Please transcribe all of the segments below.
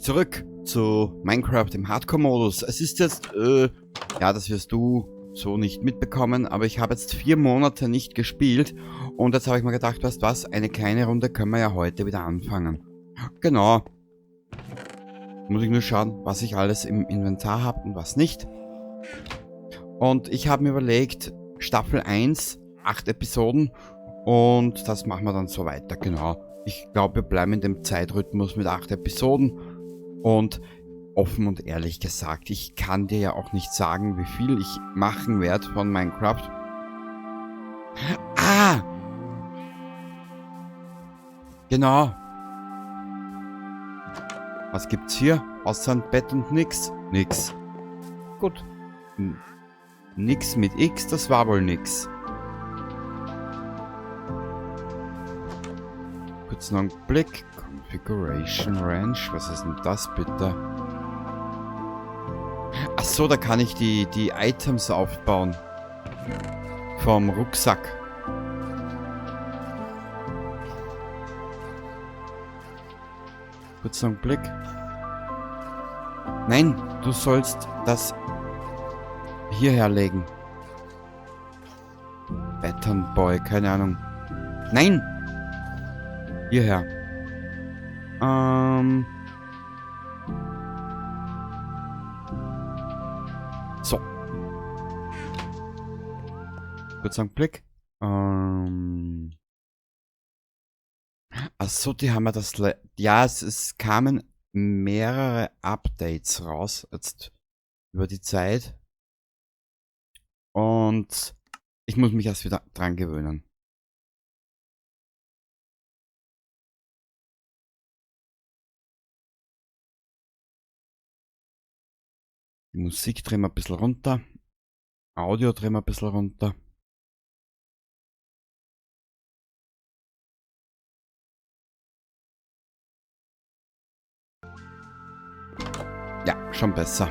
Zurück zu Minecraft im Hardcore-Modus. Es ist jetzt, ja, das wirst du so nicht mitbekommen, aber ich habe jetzt 4 Monate nicht gespielt und jetzt habe ich mir gedacht, weißt was, eine kleine Runde können wir ja heute wieder anfangen. Genau. Muss ich nur schauen, was ich alles im Inventar habe und was nicht. Und ich habe mir überlegt, Staffel 1, 8 Episoden und das machen wir dann so weiter, genau. Ich glaube, wir bleiben in dem Zeitrhythmus mit 8 Episoden und offen und ehrlich gesagt, ich kann dir ja auch nicht sagen, wie viel ich machen werde von Minecraft. Ah! Genau. Was gibt's hier? Außer ein Bett und nix? Nix. Gut. Nix mit X, das war wohl nix. Kurz noch einen Blick. Configuration Range. Was ist denn das bitte? Ach so, da kann ich die Items aufbauen. Vom Rucksack. Kurz noch einen Blick. Nein, du sollst das hierher legen. Pattern Boy, keine Ahnung. Nein! Hierher. So. Kurz einen Blick. Ach so, die haben ja das ja, es kamen mehrere Updates raus, jetzt über die Zeit. Und ich muss mich erst wieder dran gewöhnen. Die Musik drehen wir ein bisschen runter. Audio drehen wir ein bisschen runter. Ja, schon besser.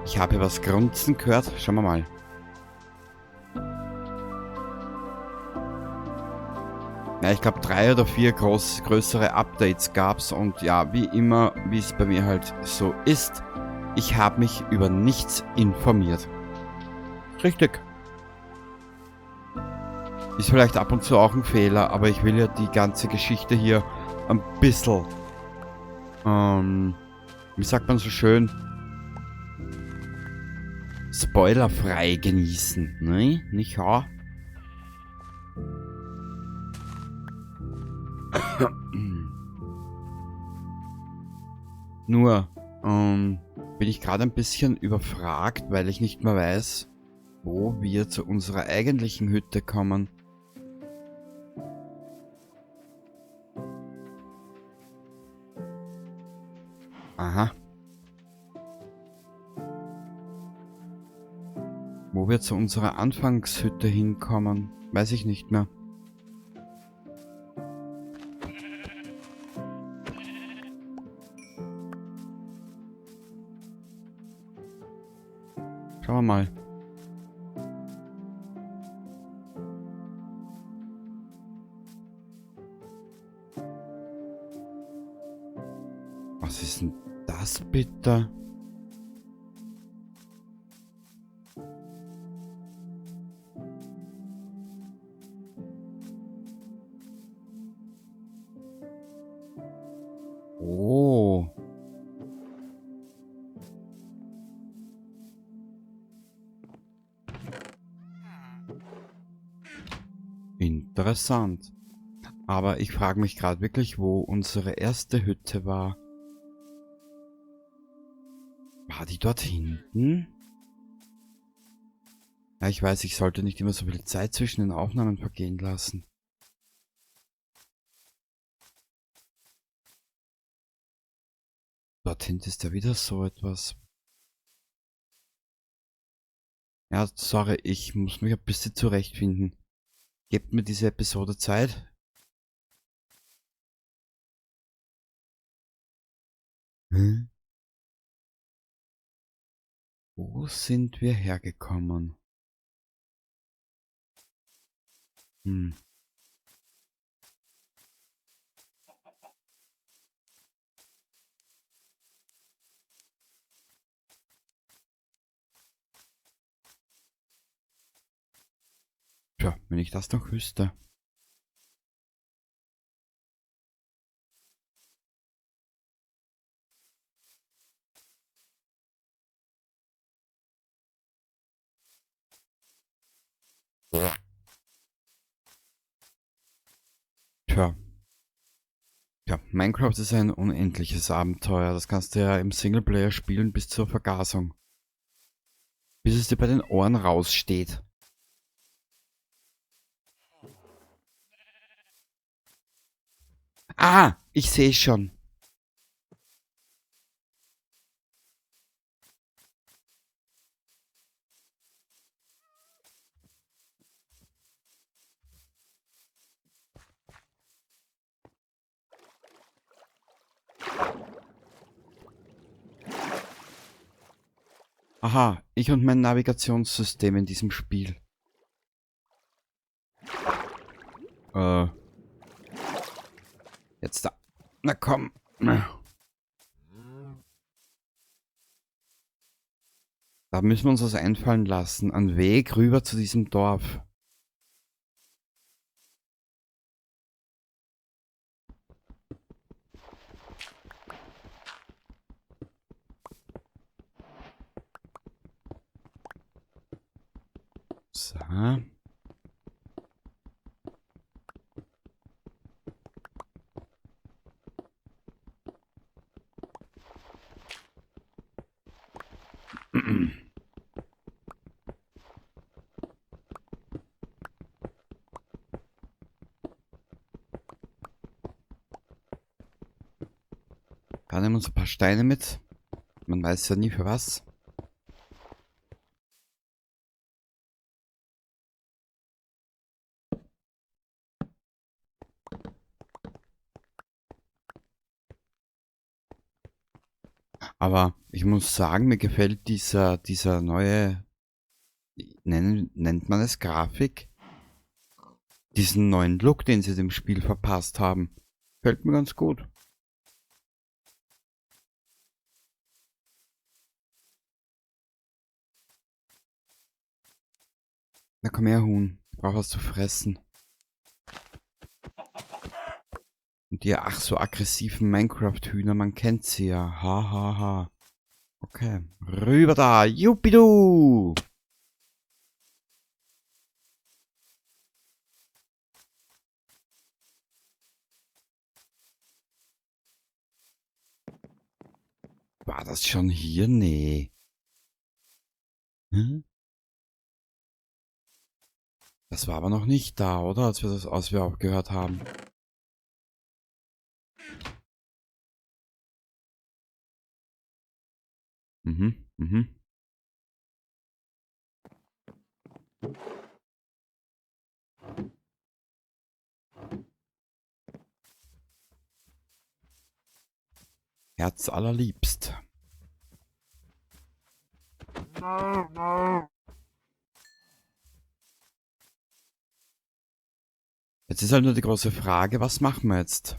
Ich habe was grunzen gehört. Schauen wir mal. Ja, ich glaub, 3 oder 4 größere Updates gab's und ja, wie immer, wie es bei mir halt so ist, ich hab mich über nichts informiert. Richtig. Ist vielleicht ab und zu auch ein Fehler, aber ich will ja die ganze Geschichte hier ein bisschen, wie sagt man so schön, spoilerfrei genießen, ne? Nicht wahr? Nur bin ich gerade ein bisschen überfragt, weil ich nicht mehr weiß, wo wir zu unserer eigentlichen Hütte kommen. Aha. Wo wir zu unserer Anfangshütte hinkommen, weiß ich nicht mehr. Schauen wir mal. Was ist denn das bitte? Oh. Interessant. Aber ich frage mich gerade wirklich, wo unsere erste Hütte war. War die dort hinten? Ja, ich weiß, ich sollte nicht immer so viel Zeit zwischen den Aufnahmen vergehen lassen. Dort hinten ist ja wieder so etwas. Ja, sorry, ich muss mich ein bisschen zurechtfinden. Gebt mir diese Episode Zeit. Hm? Wo sind wir hergekommen? Tja, wenn ich das noch wüsste. Tja. Ja, Minecraft ist ein unendliches Abenteuer. Das kannst du ja im Singleplayer spielen bis zur Vergasung. Bis es dir bei den Ohren raussteht. Ah, ich sehe schon. Aha, ich und mein Navigationssystem in diesem Spiel. Jetzt da. Na komm. Da müssen wir uns was einfallen lassen. Einen Weg rüber zu diesem Dorf. So. Da nehmen wir uns ein paar Steine mit. Man weiß ja nie für was. Aber ich muss sagen, mir gefällt dieser neue, nennt man es Grafik? Diesen neuen Look, den sie dem Spiel verpasst haben. Gefällt mir ganz gut. Na komm her, Huhn. Ich brauch was zu fressen. Und die ach so aggressiven Minecraft-Hühner, man kennt sie ja. Ha, ha, ha. Okay. Rüber da. Juppidoo! War das schon hier? Nee. Hm? Das war aber noch nicht da, oder? Als wir aufgehört haben. Mhm, mhm. Herz allerliebst. Jetzt ist halt nur die große Frage, was machen wir jetzt?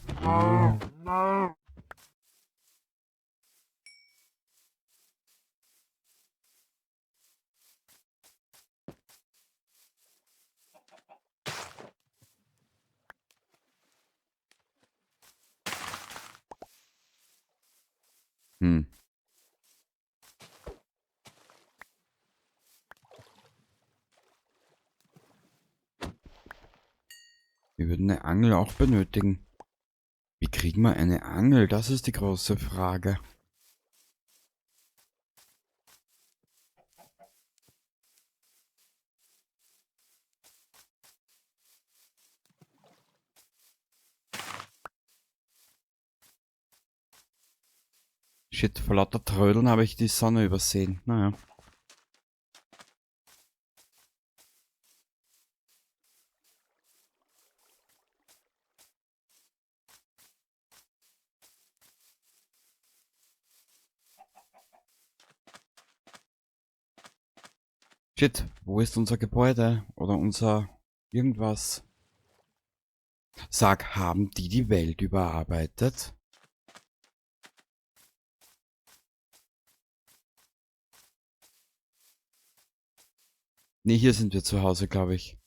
Wir würden eine Angel auch benötigen. Wie kriegen wir eine Angel? Das ist die große Frage. Shit, vor lauter Trödeln habe ich die Sonne übersehen. Naja. Shit, wo ist unser Gebäude? Oder unser irgendwas? Sag, haben die die Welt überarbeitet? Ne, hier sind wir zu Hause, glaub ich.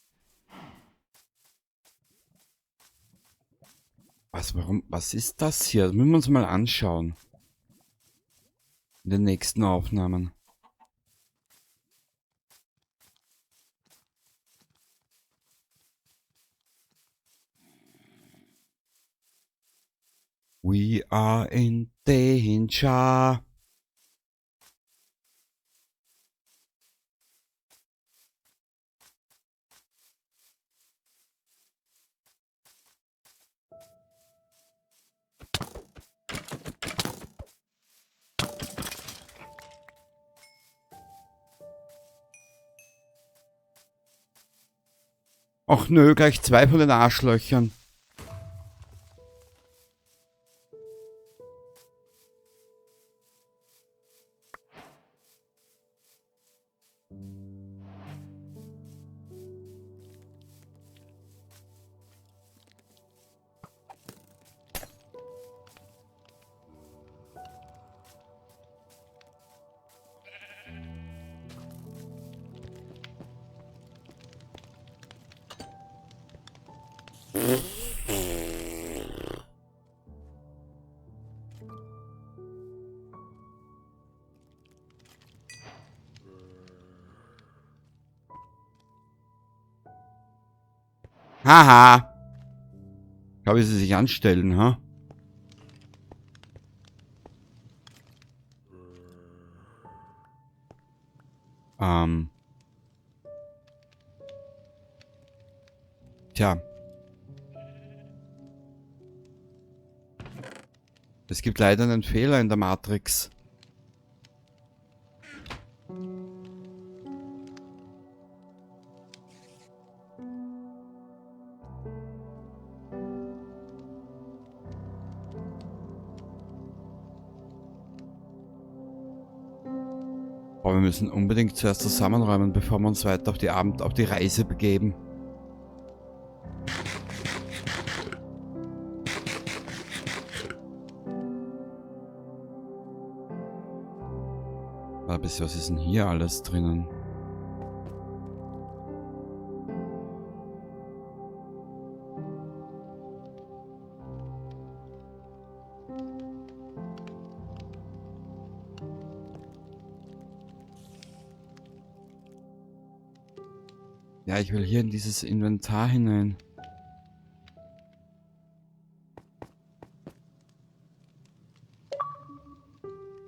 Was, warum, was ist das hier? Das müssen wir uns mal anschauen. In den nächsten Aufnahmen. We are in danger. Ach nö, gleich zwei von den Arschlöchern. Haha. Schau, wie sie sich anstellen, ha? Tja. Es gibt leider einen Fehler in der Matrix. Aber wir müssen unbedingt zuerst zusammenräumen, bevor wir uns weiter auf die Reise begeben. Warte, was ist denn hier alles drinnen? Ja, ich will hier in dieses Inventar hinein.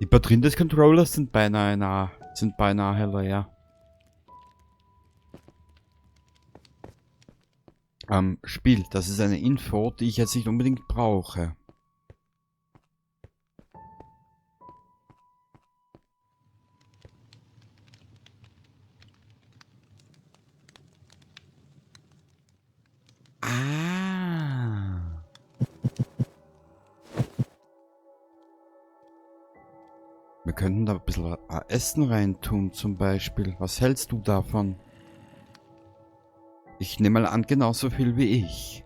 Die Batterien des Controllers sind beinahe leer. Spiel, das ist eine Info, die ich jetzt nicht unbedingt brauche. Ah. Wir könnten da ein bisschen Essen reintun zum Beispiel. Was hältst du davon? Ich nehme mal an, genauso viel wie ich.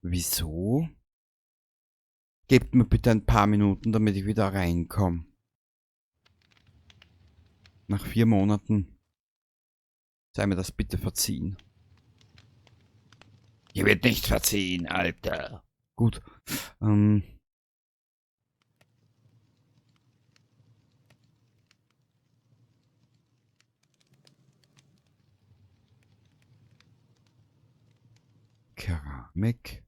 Wieso? Gebt mir bitte ein paar Minuten, damit ich wieder reinkomme. Nach 4 Monaten. Sei mir das bitte verziehen. Hier wird nicht verziehen, Alter. Gut. Keramik.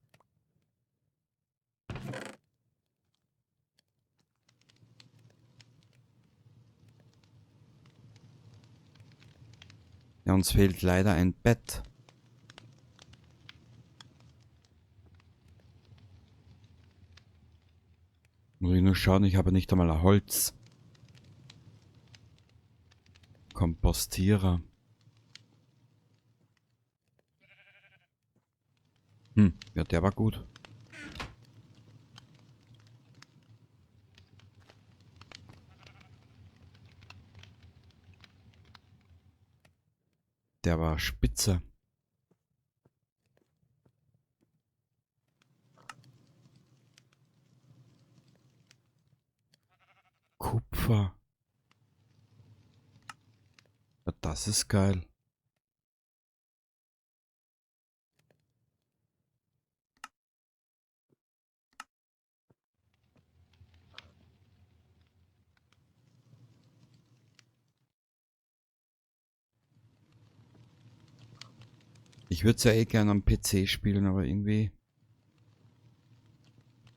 Ja, uns fehlt leider ein Bett. Muss ich nur schauen, ich habe nicht einmal ein Holz. Kompostierer. Ja, der war gut. spitze. Kupfer. Ja, das ist geil. Ich würde es ja eh gerne am PC spielen, aber irgendwie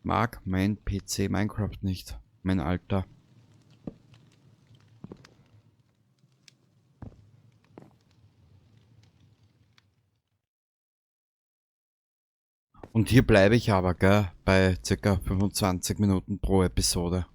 mag mein PC Minecraft nicht, mein Alter. Und hier bleibe ich aber, gell, bei circa 25 Minuten pro Episode.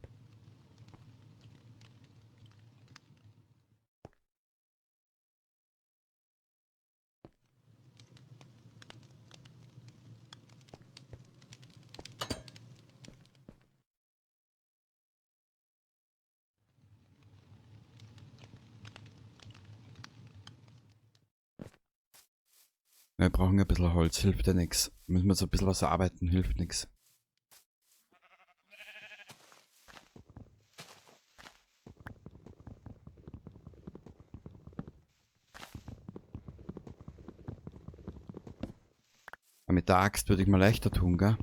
Wir brauchen ein bisschen Holz, hilft ja nix. Müssen wir so ein bisschen was arbeiten, hilft nix. Aber mit der Axt würde ich mal leichter tun, gell?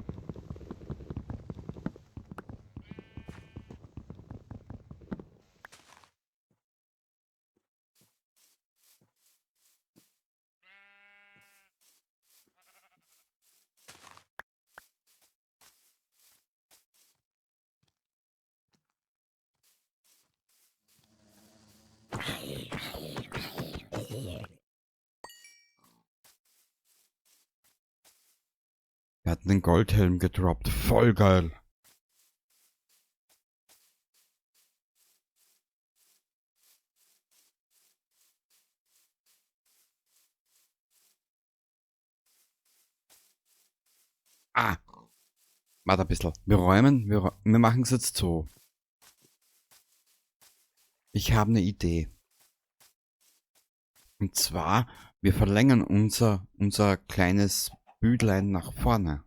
Er hat einen Goldhelm gedroppt. Voll geil. Ah. Warte ein bisschen. Wir räumen. Wir machen es jetzt so. Ich habe eine Idee. Und zwar, wir verlängern unser kleines Büdlein nach vorne.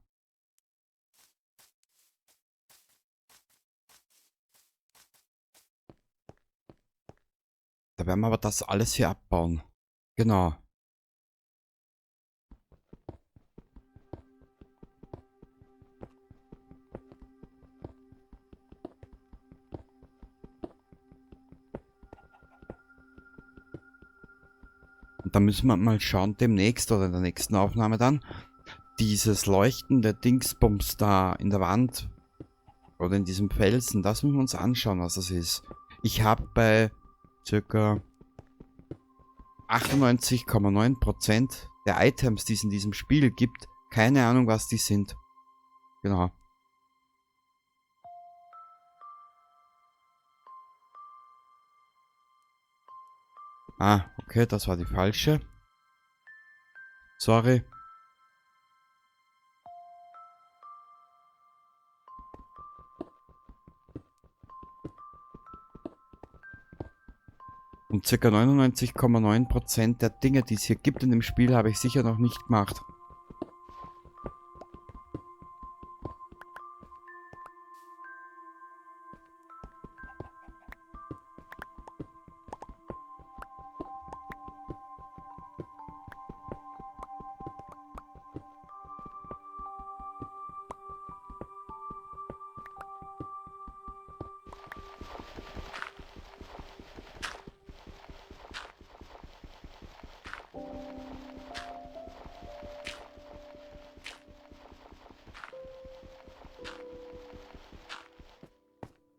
Da werden wir aber das alles hier abbauen. Genau. Und da müssen wir mal schauen, demnächst oder in der nächsten Aufnahme dann, dieses leuchtende Dingsbums da in der Wand oder in diesem Felsen, das müssen wir uns anschauen, was das ist. Ich habe bei circa 98,9% der Items, die es in diesem Spiel gibt, keine Ahnung, was die sind. Genau. Ah, okay, das war die falsche. Sorry. Und circa 99,9% der Dinge, die es hier gibt in dem Spiel, habe ich sicher noch nicht gemacht.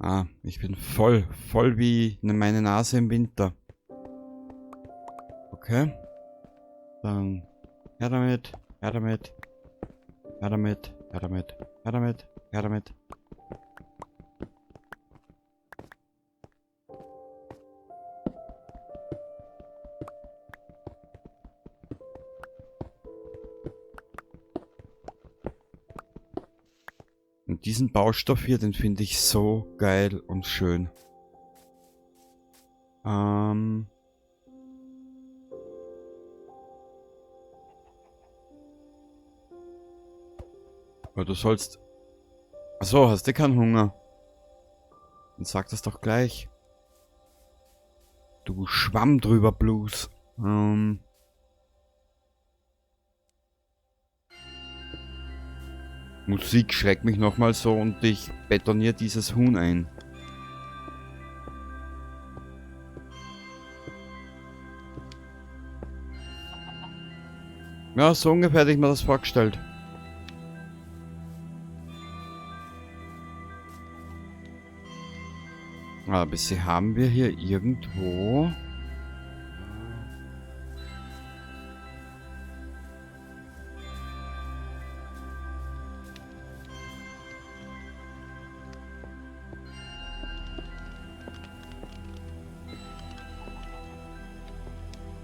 Ah, ich bin voll wie meine Nase im Winter. Okay. Dann her damit, her damit, her damit, her damit, her damit, her damit. Und diesen Baustoff hier, den finde ich so geil und schön. Weil du sollst... Achso, hast du keinen Hunger? Dann sag das doch gleich. Du Schwamm drüber, Blues. Musik schreckt mich nochmal so und ich betoniere dieses Huhn ein. Ja, so ungefähr hätte ich mir das vorgestellt. Aber bisher haben wir hier irgendwo...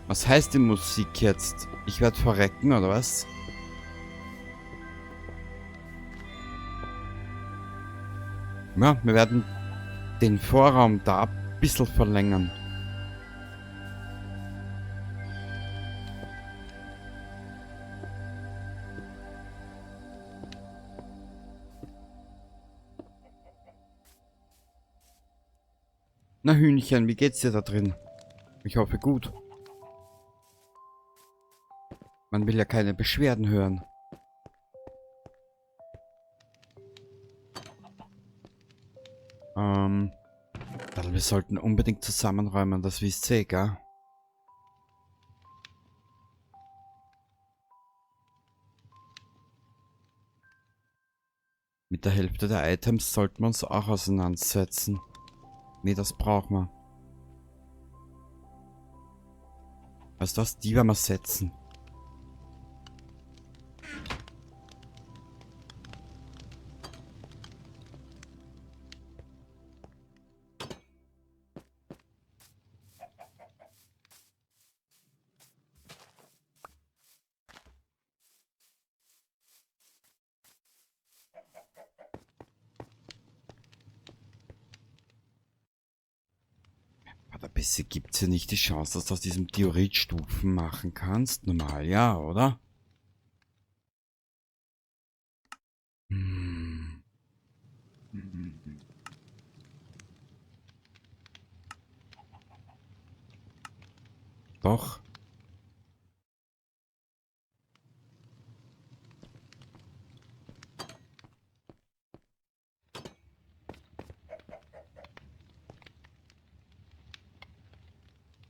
Was heißt die Musik jetzt? Ich werd verrecken, oder was? Ja, wir werden den Vorraum da ein bisschen verlängern. Na Hühnchen, wie geht's dir da drin? Ich hoffe gut. Man will ja keine Beschwerden hören. Wir sollten unbedingt zusammenräumen, das wisst ihr, gell? Mit der Hälfte der Items sollten wir uns auch auseinandersetzen. Nee, das brauchen wir. Weißt du was? Die werden wir setzen. Gibt's ja nicht die Chance, dass du aus diesem Diorit Stufen machen kannst. Normal, ja, oder? Doch.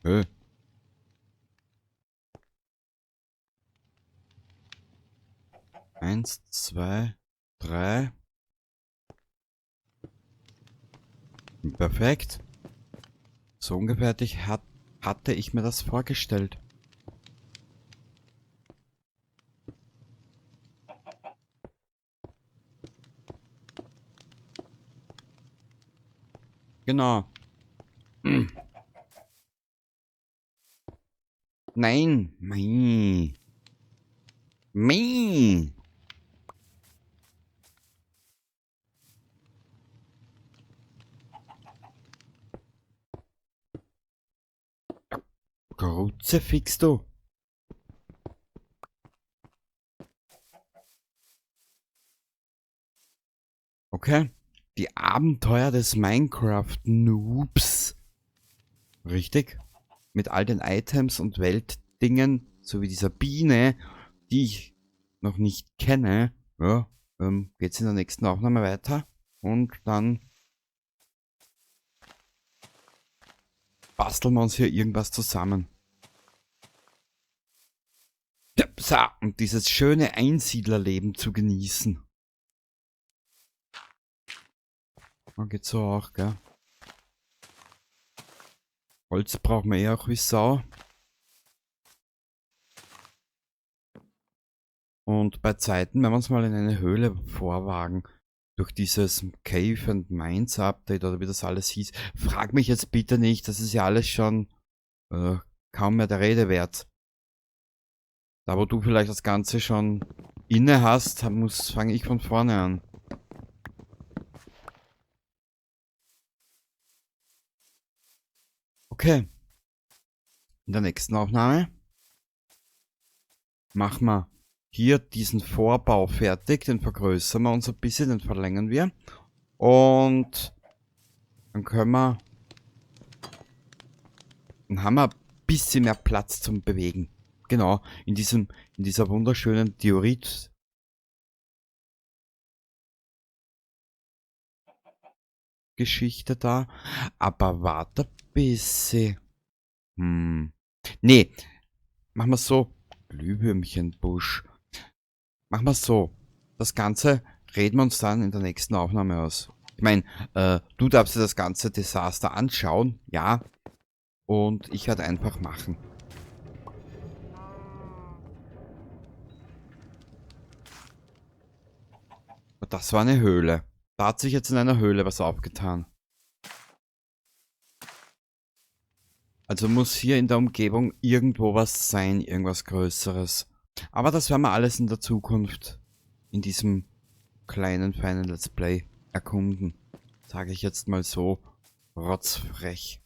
Hä? 1, 2, 3. Perfekt. So ungefähr hatte ich mir das vorgestellt. Genau. Nein. Mei. Mei. Kruzifix, du. Okay. Die Abenteuer des Minecraft-Noobs. Richtig? Mit all den Items und Weltdingen, sowie dieser Biene, die ich noch nicht kenne. Ja, geht's in der nächsten Aufnahme weiter. Und dann basteln wir uns hier irgendwas zusammen. So, und dieses schöne Einsiedlerleben zu genießen. Ja, geht so auch, gell? Holz brauchen wir eh auch wie Sau. Und bei Zeiten, wenn wir uns mal in eine Höhle vorwagen, durch dieses Cave and Mines Update oder wie das alles hieß, frag mich jetzt bitte nicht, das ist ja alles schon kaum mehr der Rede wert. Da wo du vielleicht das Ganze schon inne hast, fange ich von vorne an. Okay. In der nächsten Aufnahme machen wir hier diesen Vorbau fertig. Den vergrößern wir uns ein bisschen, den verlängern wir. Und dann können wir... Dann haben wir ein bisschen mehr Platz zum Bewegen. Genau, in dieser wunderschönen Diorit. Geschichte da. Aber warte ein bisschen. Nee, machen wir so. Glühwürmchenbusch. Machen wir so. Das Ganze reden wir uns dann in der nächsten Aufnahme aus. Ich meine, du darfst dir das ganze Desaster anschauen, ja. Und ich werde einfach machen. Das war eine Höhle. Da hat sich jetzt in einer Höhle was aufgetan. Also muss hier in der Umgebung irgendwo was sein, irgendwas Größeres. Aber das werden wir alles in der Zukunft in diesem kleinen, feinen Let's Play erkunden. Sage ich jetzt mal so rotzfrech.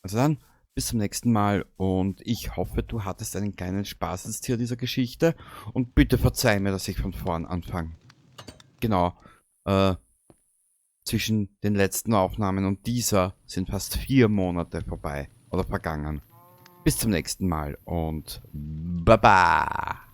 Also dann, bis zum nächsten Mal und ich hoffe, du hattest einen kleinen Spaß jetzt hier dieser Geschichte und bitte verzeih mir, dass ich von vorn anfange. Genau, zwischen den letzten Aufnahmen und dieser sind fast 4 Monate vorbei oder vergangen. Bis zum nächsten Mal und baba!